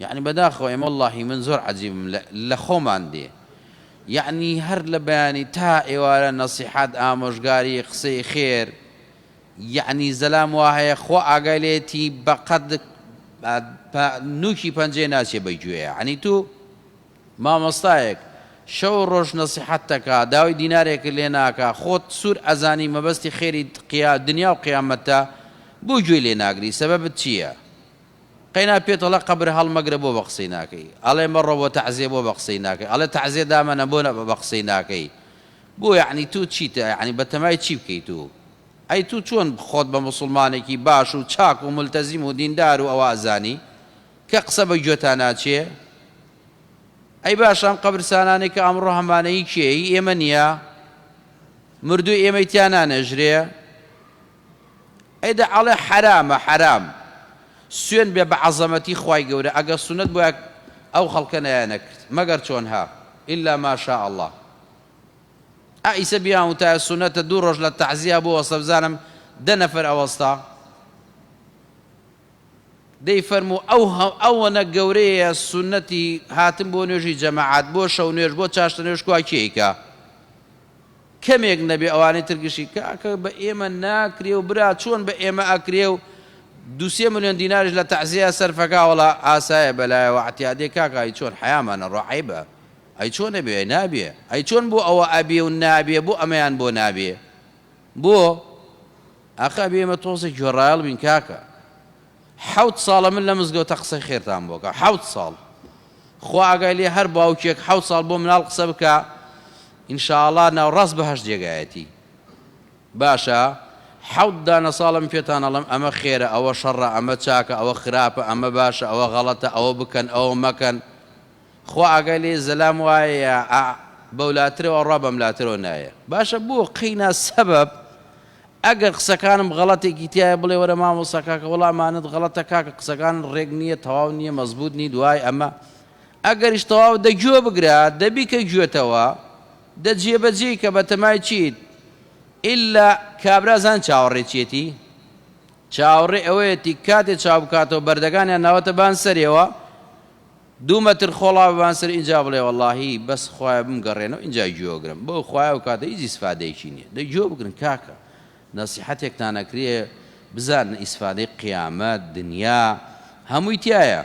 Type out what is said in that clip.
یەعنی بەداخەوە ئێمە وەڵاهی من زۆر عەجیبم لە خۆمان دێ یەعنی هەر لە بەیانی تا ئێوارە نەسیحەت ئامۆژگاری قسەی خێر یەعنی زەلام وا هەیە خوا ئاگای لێتی بەقەد نوکی پەنجەی ناچێ بە گوێ یەعنی تو مامۆستایەک شەو و ڕۆژ نەسیحەت تەکا داوای دینارێکت لێ ناکا خۆت سور ئەزانی مەبەستی خێری دنیا و قیامەتە بۆ گوێی لێ ناگری سەبەبت چیە؟ قەینا پێت ئەڵێ قەبر هەڵمەگرە بۆ بەقسەی ناکەی ئەڵێ مەڕۆ بۆ تەعزیە بۆ بەقسەی ناکەی ئەڵێ تەعزیە دامەنە بۆ بەقسەی ناکەی بۆ یەعنی تو چیتە یەعنی بەتەمای چی بکەی تو ئەی تو چۆن خۆت بە موسڵمانێکی باش و چاک و مولتەزیم و دیندار و ئەوە ئەزانی کە قسە بە گوێتا ناچێ ئەی باشە ئەم قەبرسانانەی کە ئەمڕۆ هەمانە هی کێیە هی ئێمە نیە مردووی ئێمەی تیا نانێژرێ؟ ئەی دە ئەڵێ حەرامە حەرام. سوێند بێ بە عەزەمەتی خوای گەورە ئەگەر سوننەت بوایە ئەو خەڵکە نەیانەکرد مەگەر چۆن ها الا ما شاء اللە ئا ئیسە بیان وتایە سوننەتە دوو ڕۆژ لە تەعزیە بوەستە بزانم دە نەفەر ئەوەستا دەی فەرموو ئەو ئەوەنە گەورەیە سوننەتی هاتن بۆ نوێژی جەماعەت بۆ شەو نوێژ بۆ چاشتە نوێژ کوا کێ ئەیکا کەمێک نەبێ ئەوانەی تر گشتی کاکە بە ئێمە ناکرێ و برا چۆن بە ئێمە ئەکرێ و دوو سێ ملیۆن دیناریش لە تەعزیە سەرفەکا وەڵا ئاسایە بەلایەوە ئەعتیادێ کاکە ئەی چۆن حەیامان ئەڕوا عەیبە ئەی چۆن ئەبێ ئەی نابێ ئەی چۆن بۆ ئەوە ئەبێ و نابێ بۆ ئەمەیان بۆ نابێ بۆ ئاخە ئەبێ ئێمە تۆزێک گوێڕایەڵ بین کاکە حەوت ساڵە من لە مزگەوتە قسەی خێرتان بۆ کە حەوت ساڵ خوا ئاگای لێ هەر باوکێک حەوت ساڵ بۆ مناڵ قسە بکا ان شاء اللە ناوڕاست بەهەشت جێگایەتی باشە حەوت دانە ساڵە من پێتان ئەڵێم ئەمە خێرە ئەوە شەڕە ئەمە چاکە ئەوە خراپە ئەمە باشە ئەوە غەڵەتە ئەوە بکەن ئەوە مەکەن خوا ئاگای لێ زەلام وایە ئا بەولاترەوە ئەڕوا بەملاترەوە نایە باشە بۆ قەینا سەبەب ئەگەر قسەکانم غەڵەتێکی تیایە بڵێ وەرە مامۆستا کاکە وەڵا ئەمانەت غەڵەتە کاکە قسەکانت ڕێک نییە تەواو نییە مەزبوت نی دوای ئەمە ئەگەریش تەواو دە گوێ بگرە دە بیکە گوێتەوە دە جێبەجێی کە بەتەمای چیت ئیلا کابرا زان چاوەڕێ چیەتی چاوەڕێ ئەوەیەتی کاتێ چاو بکاتەوە بەردەکانیان ناوەتە بان سەرێوە دوو مەتر خۆڵا ببان سەر ئینجا بڵێ وەڵاهی بەس خوایە بمگەڕێنەوە ئینجا گوێگرم بۆ خوایە ئەو کاتە هیچ ئیسفادەیەکی نیە دەی گوێ بگرن کاکە نەسیحەتێکتان ئەکرێ بزانن ئیسفادەی قیامەت دنیا هەمووی تیایە.